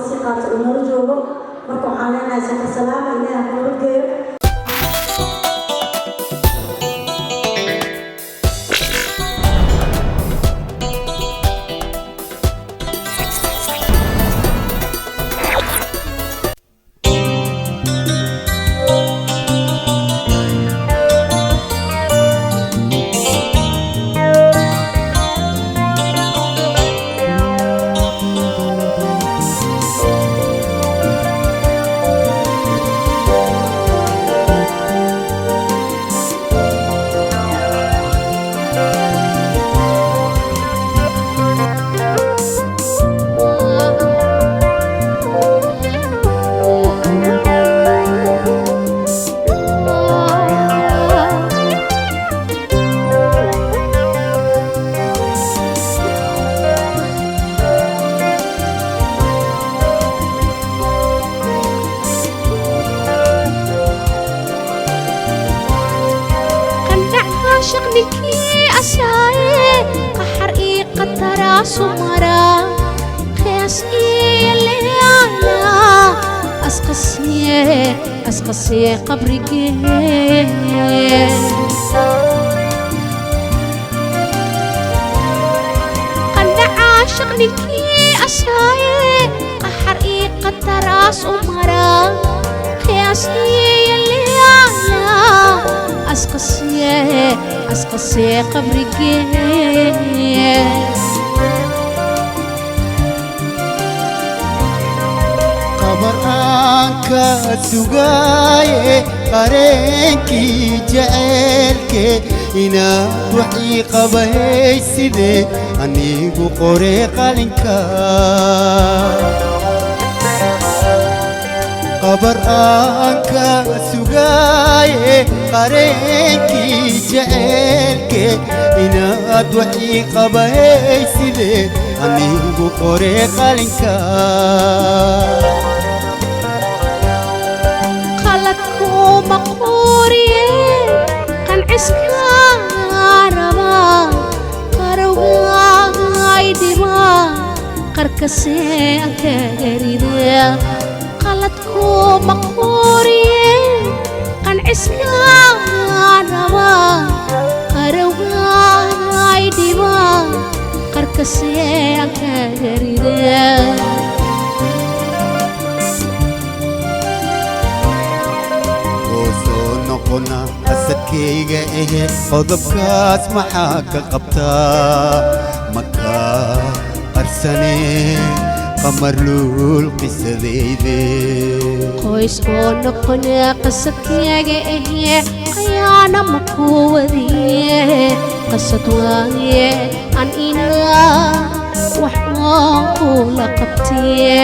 sii qaato uu nala joogo. Marka waxaan leenahay safar salaama, Ilaaha ku nabadgeeyo. Qandhac caashiq ninkii asaaye, qaxar ii qataraasu maraa, qiyaas iyo leala asqasiye, asqasiye qabrigee. Qandhac caashiq ninkii asaaye, qaxar ii qataraas u maraa, qiyaas iyo leala asqasiye, asqasiye qabrigee. Qabar aan ka sugaaye, qareenkii jaceylke, inaad wax ii qabahayside anigu qore qalinka. Qabar aan ka sugaaye, qareenkii jaceylke, inaad wax ii qabahayside anigu qore qalinka. Qaladkuuma quuriye, qanciska rabaa, qarowgaay dhibaa, qarkasee aan kaga rida. Qaladkuuma quuriye, qanciska rabaa, qarowgaay dhibaa, qarkasee aan kaga rida. Oo soo noqona asadkayga ahe, qodobkaas maxaa ka qabtaa? Makaa qarsane, qamar luul qisadayde. Qoys oo noqona qasadkaaga ahe, qayaana ma ku wadiye, qasad waaye aan inaa wax oon kula qabtiye.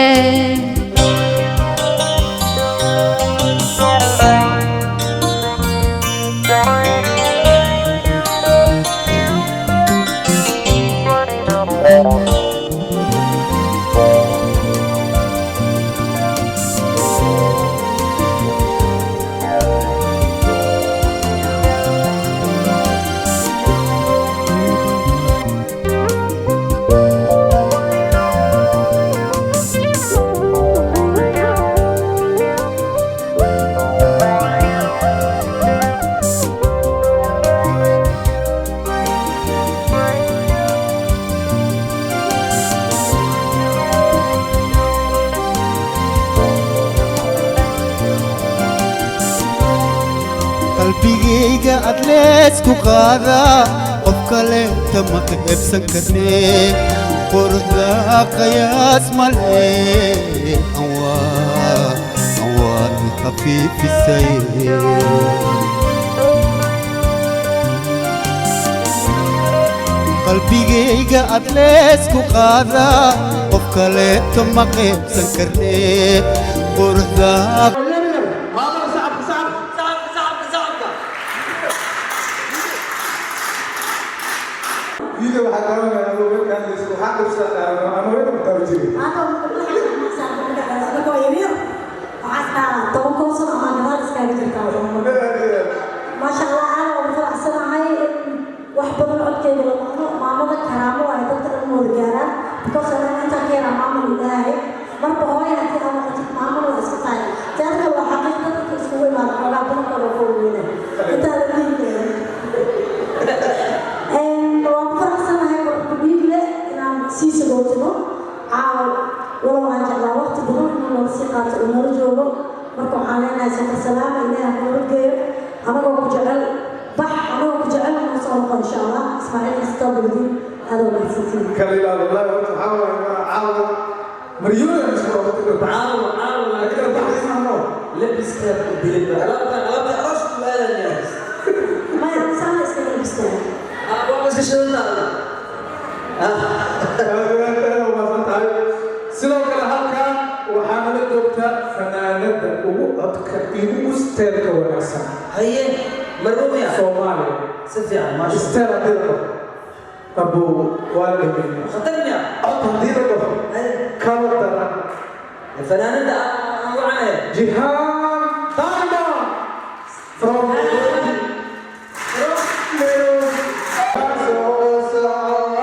Qalbigayga ad leesku qaadaa, qof kaleeta ma qaybsan karne. Quruxda qiyaas male, anwaad khafiifisay. Qalbigayga ad leesku qaadaa, qof kaleeto ma qaybsan karne. Quruxda Maamada, sacabka, sacabka, sacabka, sacabka, sacabka. Video waxaa garanaya anuu markaan waxaa qabsan ama way qabtaa jiray. Anagoo yaryar waxaa isdhahaa 10 sano ama gadaal iskaaga jirtaa. Maasha Allah, aad ugu faraxsanahay in wax badan codkeyga la maqlo. Maamada karaamo waaye, dadka dhan wada gaaraan, because anaga intaan ka yaraa maamul ilaahay marba hooya. Ismaaciil Xasan Dabadiin. Aad waa mahadsantihiin. Kala ilaa wallahi, horta waxaa waaye waa caawa maryooyin isku waqti. Caawa, caawa. Adiga baxaysa. Labiska ku dilay alaabta, alaabta aroos ku aadaya. Maya, saana iska labistaa. Ah, waa iska shidana. Aad aad umahadsan tahay. Sidoo kale halkan waxaa nala joogta fanaanada ugu codka iyo ugu style-ka wanaagsan Haye, marwamiya. Soomaaliya. Si fiican, maasha. Style haddii la dhaho, abu waa la dhameeyey. Khatar miya? Cod haddii la dhaho, kaba daran. Fanaanada aan wacanay. Jihaan Diamond from Nairobi. Nairobi. Soo socday.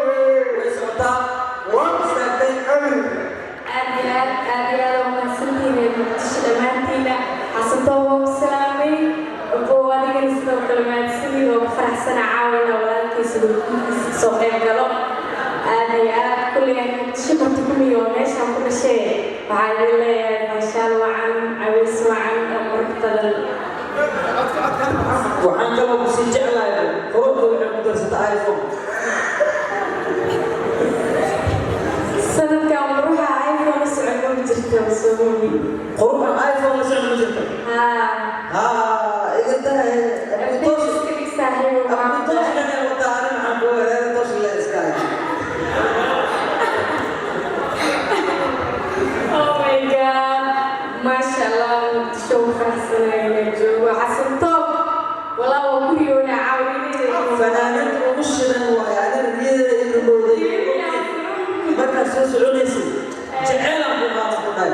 Way socotaa. Waa istaagtay. Aad iyo aad, aad iyo aad waa mahadsantihiin Muqdisho dhammaantiina. Xasantoo, waa ku salaamay. Abow, adigana sidoo kale mahadsanid. Waa ku faraxsana caawina walaalkiisa gurgudiisa soo qayb galo. Aad iyo aad kulligaan Muqdisho marti kumiyo, waa meeshaan ku dhashay. Waxaa idin leeyahay maashaal wacan, caways wacan oo qurux badan. Waxaan kaloo kusii jeclahay quruxda waxay ku darsata iPhone. Sanadkan quruxa iPhone la socon ma jirto, soo mogi. Quruxda iPhone la socon ma jirto. Haa. Haa, iga tahay. Update iska dhig, saaxiibo. Abu toosh kana wataa, ani maxaan ku weerara toosh la iska hay. Oh my God. Maasha Allah, Muqdisho u faraxsanahay inaan joogo. Xasan Top. Walaa waa gurigoona caawinayda. Fanaanada ugu shidan waaye, adiga niyadeeda i rumowday. Markaad soo soconaysay, jeceylaan ku qaado ku dhahay.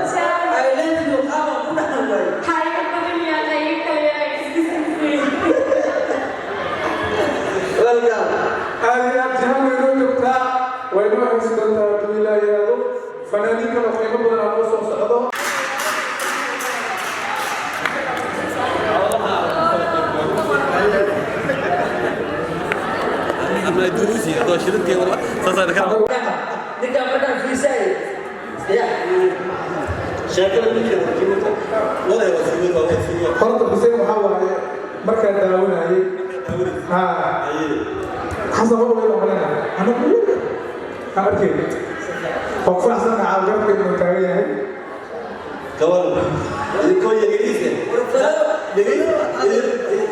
I love you qaabaan ku dhahan waaye. Iga badan yaa iga kale yaa iska. Welcome. Aad iyo aad Jihaan way noo joogtaa, way noo haysi doontaa hadduu Ilaah yiraahdo. Fanaaniin kale oo qiimo badan aa noo soo socdo. Ninkaan markaan fiirsay ya. Horta Xuseen, waxaa waaye markaan daawanayay, haa, Xasan waa weyla malena anagu aan arkay, waa ku faraxsanahay caawa garabkeena inuu taagan yahay. Idinkoo yagariisa,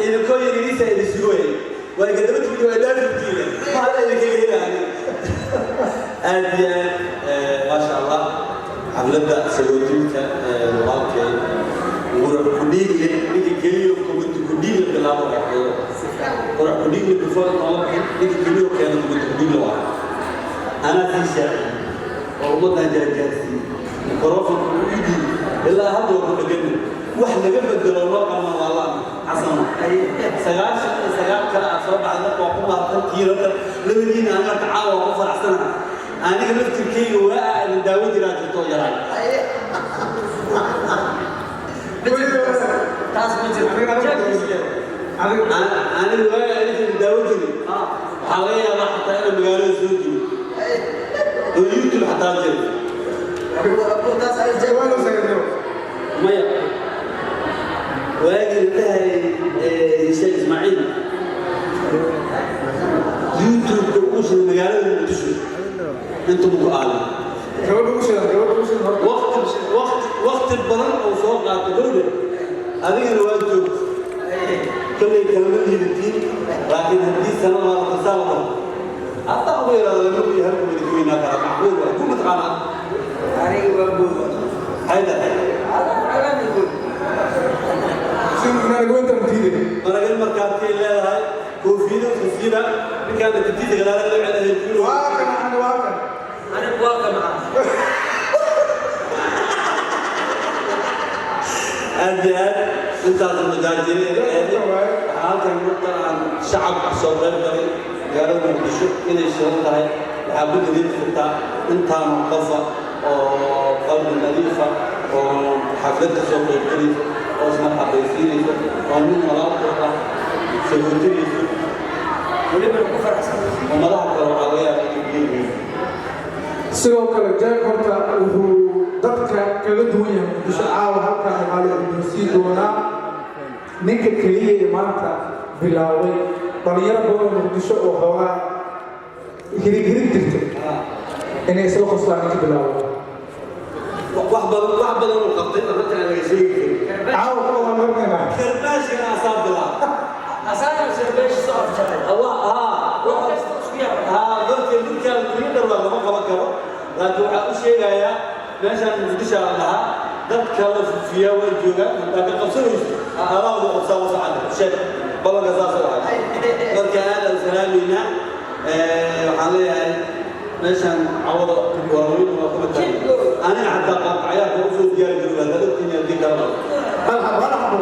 idinkoo yagariisa idin sugooyay, waa igadaba timid, waa dhaafirtiina, maxaa idinkaga helaayo? Aad iyo aad, maasha Allah, xafladda sagootinka walaalkay qurac kudhiigle, ninka keliyo kubadda kudhiigle bilaabo, qurac kudhiigle before intaan la bixin, ninka keliyo keena kubadda kudhiigle waa anaa sii shaaciyey oo ummaddan jaarjaarsiiyey, mikrofonka uu ii dhiibay, ilaa hadda waa ku dhegana, wax laga bedelo loo qalman waa la Xasan 99 kale aad soo baxday. Marka waa ku mahadsantihiin horta labadiina. Aniga horta caawa waa ku faraxsanahay. Aniga laftirkeyga waa aa idin daawo jiraa jirto oo yaraay. Taas ma jirto. Aniga waa idin daawo jiray. Waxaa laga yaabaa xataa inaan magaalada soo jiro oo YouTube xataa jiro. Taas ay jeeb. Maya, waagii la dhahay Sheekh Ismaaciil YouTube-ka ugu shiday magaalada Muqdisho inta ku aalay. Gabadha ugu shidan, gabadha ugu shidan horta. Waqti waqti waqti badan oo soo qaatay gowda, adigana waa joogta kolley, kalama liidatiin, laakiin haddii sana waa la tarsaa la dhaho, hataa ugu yaraado lama iyo halka wada goynaa karaa, macquul waa ku mataqaanaa. Aniga waa booda. Maxay tahay? Si naagweyntan diiday. Maragal markaatay leedahay koofiyada koofiyada ninkaana tintiisa gadaala loo celinayo. Waa kan ani, waa kan. Aniga waa ka macaa. Aad iyo aad intaas majaajilin. Waxaa halkan marka aan shacabka soo qayb galay magaalada Muqdisho inay shidan tahay, waxaa ku daliili kartaa intaanu qofa oo qalbi nadiifa oo xaflad ka soo qayb galaysa oo ismarxabaysiinaysa oo nin walaalkood ah sagootinayso. Weliba ku faraxsan. Ummadaha kale waxaa laga yaabaa inay leeyihiin. Sidoo kale Jack horta wuxuu dadka kaga duwan yahay Muqdisho caawa halkan waxaa la guddoonsiin doonaa ninka keliya ee maanta bilaabay. Dhalinyaro badan oo Muqdisho oo xoogaa hirig hirig jirta inay isla qoslaan inka bilaabo. Wax badan, wax badan uu qabtay oo dadka aan laga sheegi karin. Caawa kuwa waan marnayna. Karbaashkana asaa bilaab. Asaga sirbeesh soo afjaray. Allah haa. Wax kasta isku yaab. Haa, dadka ninkaan leader waa lama qaban karo, laakiin waxaa u sheegayaa meeshaan Muqdisho aan lahaa dadka la fufiyaa way joogaan. Haddaa ka qabsanayso, adaa wada qabsaa, wasacada sheeg ballanka saas oo ahay. Marka aad aan salaamaynaa. Waxaan leeyahay meeshaan cawada waaweyn waa kuma tahay. Aniga xataa qaabkacayaarka usoo diyaari garoba haddaad ogtihiin, haddii kalaba. Hal xabo, hal xabo,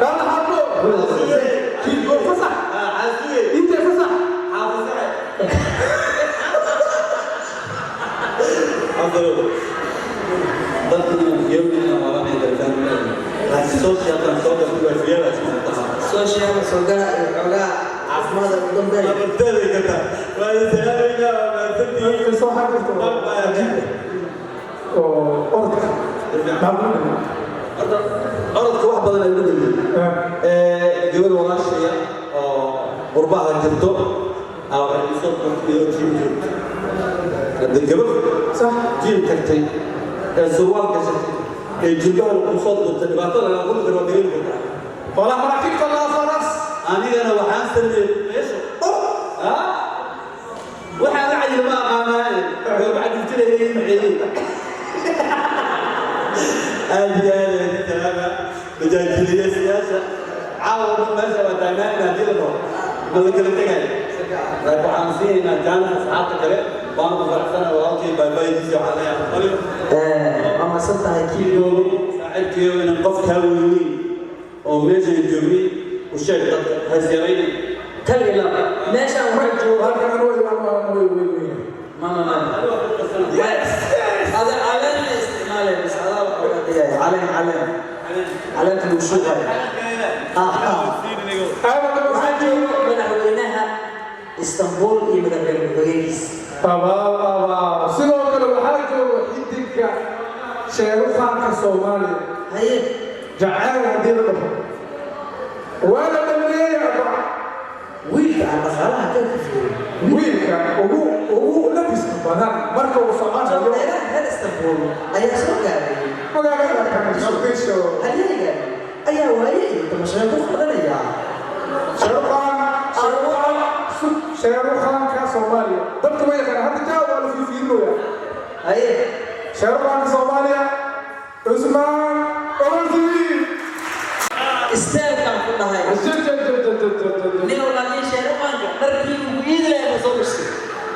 hal xabo. Kiigo fasax. Xaasuye. Intee fasax. Xaafisare. Afdalo. Dadku inuu fiyownin oranay dartaan, laakiin socialkan soo gashay waa fiyadaa. Social soo gala iyo xoogaa caafimaad ugu dambeeya. Abarteeday ka tahay. Waa idin salaamaynaa, waa mahadsantihiin. Soo xagirto oo orodka maxaa lagu dhigay? Horta orodka wax badan ay ugu dhigay. Gabar walaashaya oo qurbaha jirto aa waxay isoo qortay oo gym joogto. Hadda gabar gym tagtay ee surwaal gashatay ee jilbaha lagu soo duubtay, dhibaatada laga kulmi karo waa dareemi kartaa. Wala maraakiibta laa faras. Anigana waxaan sameeyey meesha waxaan la cayil ma aqaanaaye gabacadiftinayay maxeeyey. Aad iyo aad ayaan salaama majaajiliyaasha. Caawa dhan meesha waa taagnaan haddii la dhaho ma la kala tegaayo, laakiin waxaan siinaynaa jaanis asxaabta kale. Waan ku faraxsanahay walaalkay baabaaydiisa. Waxaan leeyahay qalin. Waa mahadsan tahay, Kiigo. Saaxiibkeyo inaan qof kaa weyneyn oo meeshan joognay u sheeg dadka haysyalayna. Kal ila meeshaan waxaa jooga. Halkan anu way way way. Ma ma ada caleen la isticmaalay bas, adaa waxa uga dhigaya caleen, caleen, caleenta lagu shuuqayo. Waxaa jooga madaxweynaha Istanbul iyo madaxweyne ku-xigeenkiisa. Abaa, sidoo kale waxaa jooga xidigka sheeruqaanka Soomaaliya. Haye. Jacayl haddii la dhaho waa la dhameeyey aba. Wiilka aan dhaqaalaha ka fiirin. Wiilka ugu labiska badan marka uu soconayo. Jabdeeraha reer Istanbul ayaa soo gaaray magaalada Muqdisho. Halyeeygan ayaa waaye iyo tamashayo ku qadanaya. Sheeruqaan, Sheeruqaan, sheeruqaanka Soomaaliya dadka ma yaqaan hadda jaa waa la fiifiirinaya. Haye. Sheeruqaanka Soomaaliya, Cusmaan Ozil. Istaagkaan ku dhahay nin, laakiin sheeruqaanka dharkii ugu iidi lahay ma soo gashtay.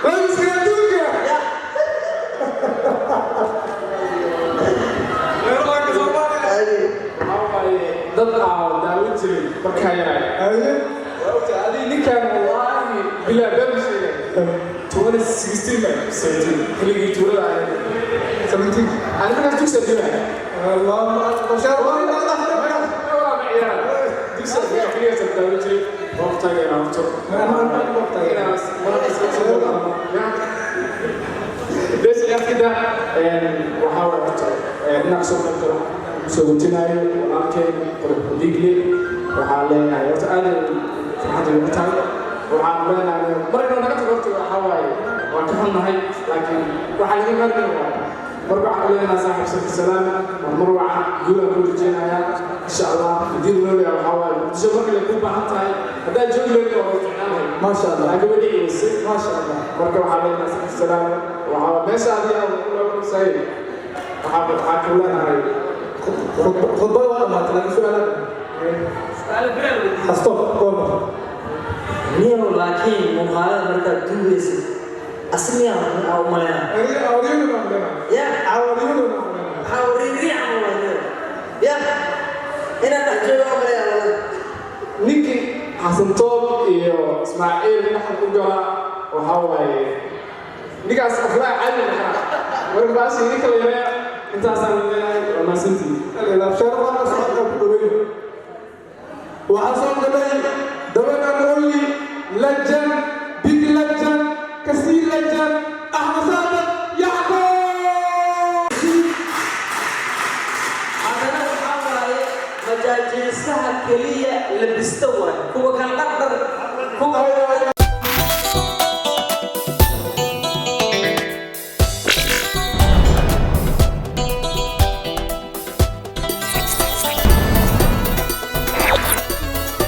Labiska adduunka. Ya. Sheeruqaanka Soomaaliya. Haye. Dad aa daawan jiray markaa yaray. Haye. Waa ogtahay adiga ninkaan, wallaahi bilaa been ma sheegay, 2016 ba 17 xilligii tuulada ahayd. 17. Ani markaas dugsi adduunaya. Allahu akbar, sheeruqaan. Walaa ma ciyaar dugsi adduunaya xilligaas aan daawan jiray. Waa ku taageeraa horto inaas markaas ka soo bes ciyaartida. Waxaa waay horta inaan kasoo qayb galo soo gutinayo walaalkeen Qurux Digle, waxaa leenahay horta aad ay farxad igu tahay. Waxaan leenahay mar inuu naga tago horta waxaa waaye waan ka xunnahay, laakiin waxaa laga maarmi waay. Marka waxaan leenahay saaxiib safar salaam, horumar wacan, guulaan kuu rajeynayaa insha Allah. Haddii loo leeyahay waxaa waaye Muqdisho marka lay kuu baahan tahay haddaad joogi leedahay waa fiicnaan lahayd. Maasha Allah. Laakiin way dhici weysay. Maasha Allah. Marka waxaa leenahay safar salaam, waxaa meesha adiga sahil waxaa ku leenahay. Khudbada waa dhamaatay, laakiin su'aalaha stop goorma? Niyow, laakiin muuqaalada markaad duugaysid asmiyaa aa u maleynaa. Awriyadu na. Ya. Awriyadu na. Waxaa riiriican waa niyow, ya inaan dhex joogo oo maleeyaa wallahi. Ninkii Xasan Toob iyo Ismaaciil dhexda ku gala waxaa waaye ninkaas aflaa caadi maxaa. Marka baashi idinka la yareeya intaasaan leeyahay. Waa mahadsantihiin. Sheeruqaanka socodka ku dhaweyn. Waxaa soo galay dabadan only legend, big legend, kasii legend, Axmed Saadaq Yacqoob. Haddana waxaa waaye majaajilistaha keliya labista waaye, kuwa kale dhar dhar. Ku